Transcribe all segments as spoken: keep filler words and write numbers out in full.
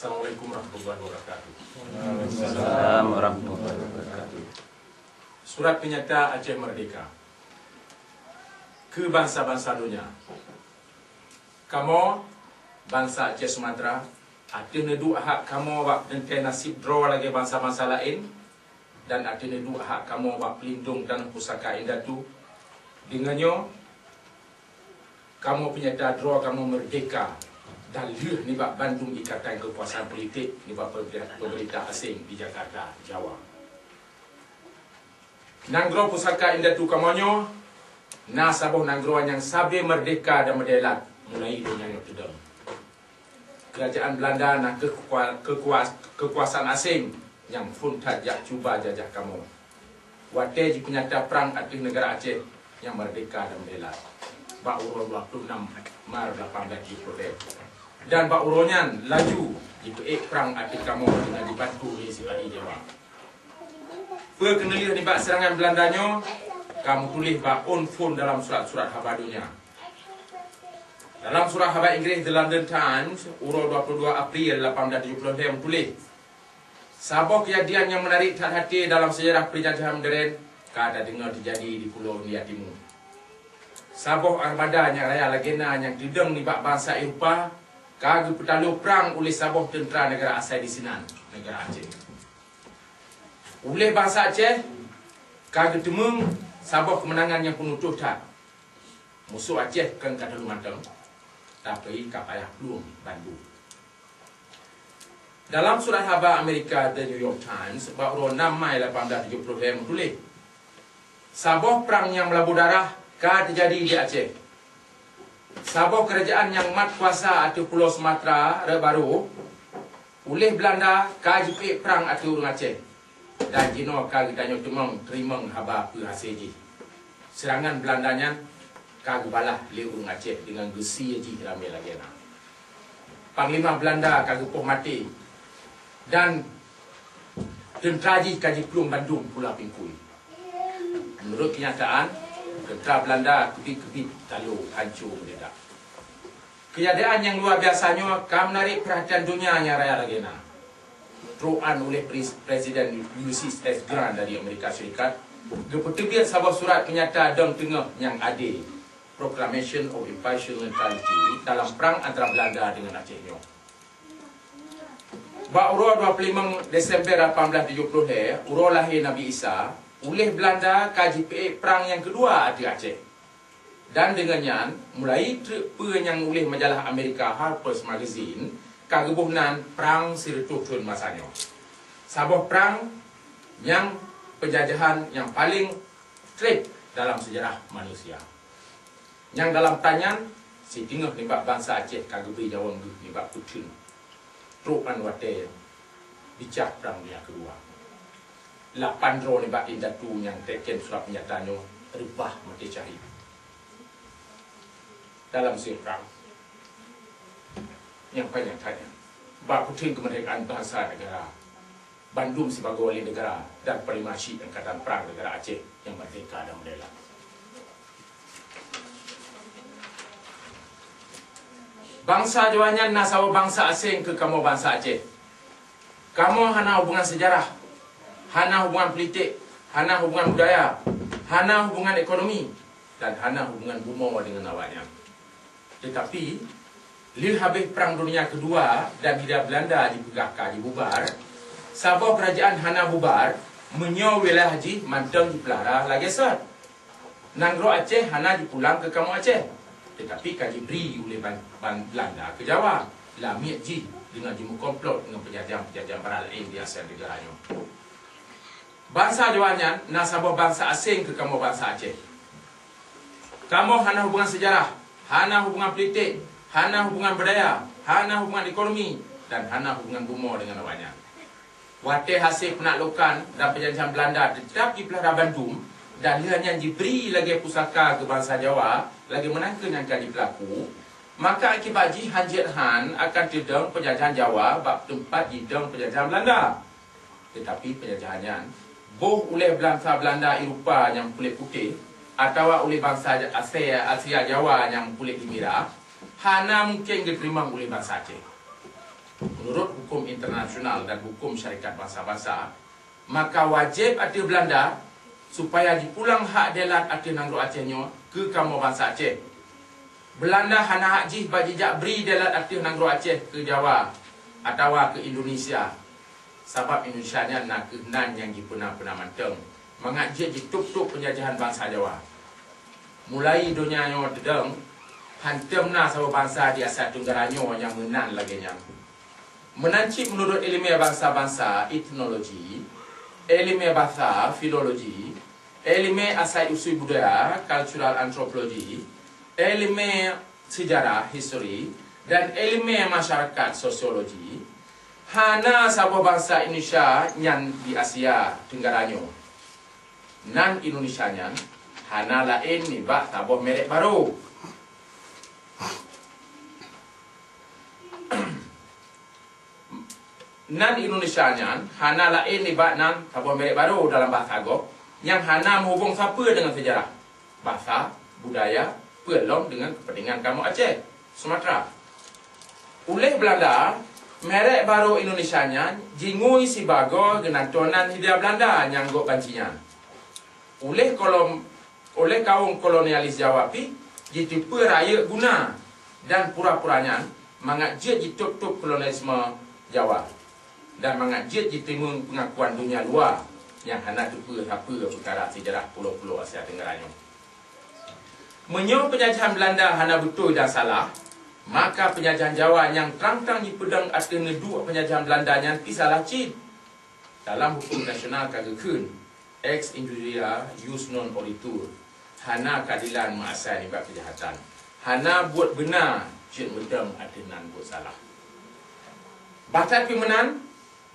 Assalamualaikum warahmatullahi wabarakatuh. Waalaikumsalam warahmatullahi wabarakatuh. Surat peunyata Aceh Merdeka. Keu bansa-bansa donya. Kamoe, bansa Aceh Sumatra, ateueh neuduek hak kamoe bak teuntée naseb droe lagée bansa-bansa laén, dan ateueh neuduek hak kamoe bak peulindong tanoh pusaka indatu. Deungon nyoe, kamoe peunyata droe kamoe meurdehka dan lheueh nibak bandum ikatan keukuasaan politik nibak peumeurintah, peumeurintah aséng di Jakarta, Jawa. Nanggroe pusaka indatu kamoe nyoe na saboh nanggroe nyang sabe meurdehka dan meudeulat mulai donya nyoe teudong. Keurajeuen Beulanda na kheueh keukua-, keukuas-, keukuasaan aséng nyang phon that jak cuba jajah kamoe. Watée jipeunyata prang ateueh neugara Aceh nyang meurdehka dan meudeulat, bak uroe dua puluh enam Maret lapan belas tujoh puluh lhée, dan bak uroe nyan laju jipeuék prang ateueh kamoe deungon jibantu lé sipa-i Jawa. Peue keuneulheueh nibak seurangan Beulanda nyoe ka meutuléh bak ôn phon dalam surat-surat haba donya. Dalam surat haba Inggréh The London Times, uroe dua puluh dua April lapan belas tujoh puluh lhée meutuléh, saboh keujadian nyang meunarék that até dalam seujarah peujajahan modern ka tadeungoe teujadi di Pulo India Timu. Saboh armada nyang raya lagée na nyang teudong nibak bansa Eropa ka geupeutalo prang uleh saboh teuntra neugara asai disinan, neugara Aceh. Uleh bansa Aceh ka geuteumeung saboh keumeunangan nyang peunutoh that. Musoh Aceh kon ka teulheueh mantong, tapi ka payah plueng bandum. Dalam surat haba Amerika The New York Times bak uroe enam Mai lapan belas tujoh puluh lhée meutuléh, saboh prang nyang meulaboh darah ka teujadi di Aceh. Saboh keurajeuen nyang mat kuasa ateueh Pulo Sumatra rot barô, uleh Beulanda ka jipeuék prang ateueh ureuëng Aceh, dan jinoe ka geutanyoe teumong teurimong haba peue hasé jih. Seurangan Beulanda nyan ka geubalah lé ureuëng Aceh deungon geusie jih ramé lagée na. Panglima Beulanda ka geupoh maté, dan teuntra jih ka jiplueng bandum Pula Pingkui. Meunurot keunyataan, teuntra Beulanda keubiet-keubiet talo hanco meudeudak. Keujadian nyang luwa biasa nyoe ka meunarék peurhatian donya nyang raya lagée na. Trok 'an uleh Pres-, Presiden Ulysses S Grant dari Amerika Syarikat geupeuteubiet saboh surat peunyata dong teungoh nyang adé, Proclamation of Impartial Neutrality, dalam prang antara Beulanda deungon Aceh nyoe. Bak uroe dua puluh lima Desember lapan belas tujoh puluh lhée, uroe lahé Nabi Isa, uleh Beulanda ka jipeuék prang nyang keudua ateueh Aceh. Dan deungon nyan, mulai treuk peue nyang uleh majalah Amerika Harper's Magazine ka geuboh nan Prang Sireutôh Thon Masa Nyoe. Saboh prang nyang peujajahan nyang paleng treb dalam seujarah manusia. Nyang dalam tan nyan, siteungoh nibak bansa Aceh ka geubri nyawöng geuh nibak peutheun trok 'an watée bicah Prang Dunia Keudua. Lapan droe nibak indatu nyang teuken surat peunyata nyoe reubah maté syahid dalam sie prang nyang panyang that nyan. Bak peutheun keumeurdekaan bansa neugara, bandum sibagoe wali neugara dan panglima syik Angkatan Prang Neugara Aceh nyang meurdehka dan meudeulat. Bansa Jawa nyan na saboh bansa aséng keu kamoe bansa Aceh. Kamoe hana hubungan seujarah, hana hubungan politik, hana hubungan budaya, hana hubungan ekonomi, dan hana hubungan bumoe deungon awaknyan. Teutapi, lheueh habéh Prang Dunia Keudua dan Hindia Beulanda jipeugah ka jibubar, saboh keurajeuen hana bubar meunyoe wilayah jih mantong jipeulara lagée sot. Nanggroe Aceh hana jipulang keu kamoe Aceh, teutapi ka jibri uleh ban-, ban-, Beulanda keu Jawa, lamiet jih deungon jimeukomplot ngon peunjajah-peunjajah barat laén di Asia Tenggara nyoe. Bansa Jawa nyan na saboh bansa aséng keu kamoe bansa Aceh. Kamoe hana hubungan seujarah, hana hubungan politik, hana hubungan budaya, hana hubungan ekonomi, dan hana hubungan bumoe deungon awaknyan. Watée hase peunaklukan dan peunjajahan Beulanda teutab jipeulara bandum dan lheueh nyan jibri lagée pusaka keu bansa Jawa lagée meunan keuh nyang ka jipeulaku, maka akibat jih han jeuet han akan teudong peunjajahan Jawa bak teumpat jidong peunjajahan Beulanda. Teutapi peunjajahan nyan boh uleh bansa Beulanda Eropa nyang kulét putéh atawa uleh bansa Asia, Asia Jawa nyang kulét geumirah, hana mungken geuteurimong uleh bansa Aceh. Meunurot huköm internasional dan huköm syarikat bansa-bansa, maka wajéb ateueh Beulanda supaya jipulang hak delat ateueh nanggroe Aceh nyoe keu kamoe bansa Aceh. Beulanda hana hak jih bak jijak bri delat ateueh nanggroe Aceh keu Jawa atawa keu Indonesia, sabab Indonesia nyan na kheueh nan nyang jipeuna-peuna mantong mangat jeuet jitôb-tôb peunjajahan bansa Jawa. Mulai donya nyoe teudong, hántom na saboh bansa di Asia Tenggara nyoe nyang meunan lagée nyan. Meunan cit meunurot iéleumé bansa-bansa, etnologi, iéleumé basa, filologi, iéleumé asai-usui budaya, cultural anthropology, iéleumé seujarah, history, dan iéleumé masyarakat, sosiologi, hana saboh bansa Indonesia nyan di Asia Tenggara nyoe. Nan Indonesia nyan hana laén nibak saboh merek barô. Nan Indonesia nyan hana laén nibak nan saboh merek barô dalam bahasa gob nyang hana meuhubong sapeue deungon seujarah, basa, budaya, peue lom deungon keupeuntengan kamoe Aceh, Sumatra. Uléh Beulanda, merek barô Indonesia nyan jingui sibagoe geunantonan Hindia Beulanda nyang gob banci nyan. Uléh kolom-, uléh kawöm kolonialis Jawa pih jiteupeue rayeuk guna dan pura-pura nyan mangat jeuet jitôb-tôb kolonialisme Jawa dan mangat jeuet jiteumeung peungakuan donya luwa nyang hana teupeue sapeue peukara seujarah pulo-pulo Asia Tenggara nyoe. Meunyoe peunjajahan Beulanda hana beutôi dan salah, maka peunjajahan Jawa nyang trang-trang jipeudong ateueh neuduek peunjajahan Beulanda nyan pih salah cit. Dalam huköm nasional ka geukheun, ex injuria jus non oritur, hana keuadilan meuasai nibak keujahatan, hana buet beuna jeuet meudong ateueh nan buet salah. Bahkan pih meunan,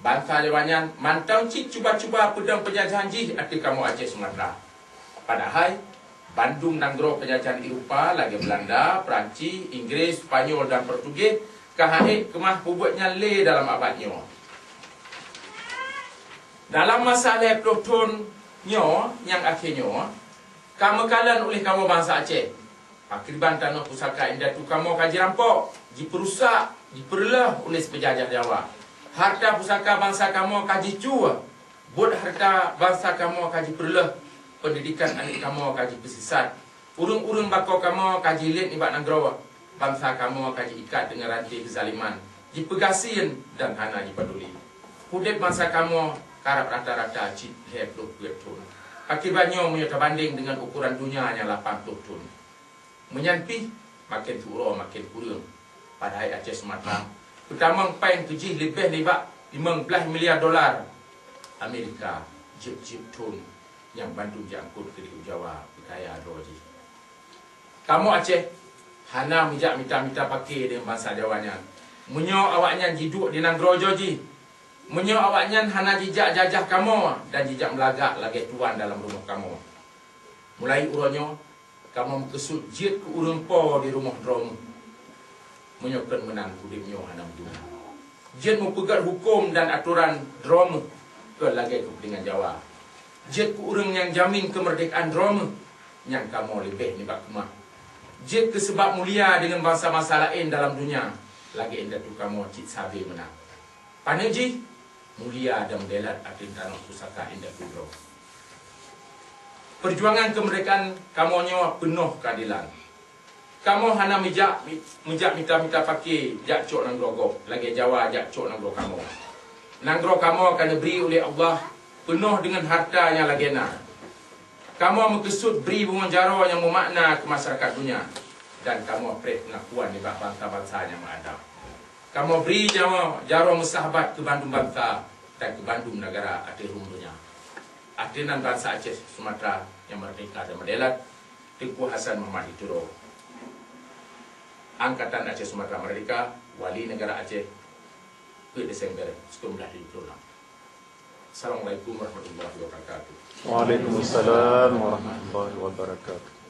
bansa Jawa nyan mantong cit cuba-cuba peudong peunjajahan jih ateueh kamoe Aceh Sumatra. Padahai, bandum nanggroe peunjajahan Eropa lagée Beulanda, Perancis, Inggris, Spanyol dan Portugis ka han ék keumah peubuet nyan lé dalam abad nyoe. Dalam masa lhée ploh thon nyoe nyang akhé nyoe, ka meukalon uléh kamoe bansa Aceh. Pakriban tanoh pusaka indatu kamoe ka jirampok, jipeurusak, jipeureuloh uleh seupeujajah Jawa. Harta pusaka bansa kamoe ka jicue, buet harta bansa kamoe ka jipeureuloh, peundidikan aneuëk kamoe ka jipeusisat. Ureuëng-ureuëng bako kamoe ka jiliet nibak nanggroe, bansa kamoe ka jiikat deungon ranté keuzaliman, jipeugasien dan hana jipaduli. Udeb bansa kamoe karab rata-rata cit lhée ploh peuet thon. Pakriban nyoe meunyoe tabandeng deungon ukoran donya nyang lapan ploh thon. Meunyan pih, maken teuuroe maken kureueng. Padahai Aceh Sumatra peutamong péng keu jih leubeh nibak limong blaih miliar dolar Amerika jeueb-jeueb thon nyang bandum jiangkot keu di Jawa peukaya droe jih. Kamoe Aceh hana meujak mita-mita paké deungon bansa Jawa nyan. Meunyoe awaknyan jiduek di nanggroe jih, meunyoe awaknyan hana jijak jajah kamoe dan jijak meulagak lagée tuwan dalam rumoh kamoe. Mulai uroe nyoe, kamoe meukeusut jeuet keu ureuëng po di rumoh droe meuh. Meunyoe kon meunan udeb nyoe hana meuguna. Jeuet meupeugét huköm dan atoran droe meuh kon lagée keupeuntengan Jawa. Jeuet keu ureuëng nyang jamin keumeurdekaan droe meuh nyang kamoe leubeh nibak keumah. Jeuet keu seubab mulia deungon bansa-bansa laén dalam donya lagée indatu kamoe cit sabe meunan. Paneuk jih, mulia dan meudelat ateueh tanoh pusaka indatu droe. Peujuangan keumeurdekaan kamoe nyoe peunoh keuadelan. Kamoe hana meujak, meujak mita-mita paké jak cok nanggroe gob, lagée Jawa jak cok nanggroe kamoe. Nanggroe kamoe ka neubri uleh Allah peunoh deungon harta nyang lagée na. Kamoe meukeusut bri bungong jaroe nyang meumakna keu masyarakat donya, dan kamoe preh peungakuan nibak bansa-bansa nyang meuadab. Kamoe bri jaroe, jaroe meusahabat keu bandum bansa dan keu bandum neugara ateueh rhueng donya. Ateueh nan bansa Aceh Sumatra nyang meurdehka dan meudelat, Teungku Hasan Muhammad di Tiro, Angkatan Aceh Sumatra Merdeka, Wali Negara Aceh, peuet Desember sikureueng blaih tujoh ploh nam. Assalamualaikum warahmatullahi wabarakatuh. Waalaikumsalam warahmatullahi wabarakatuh.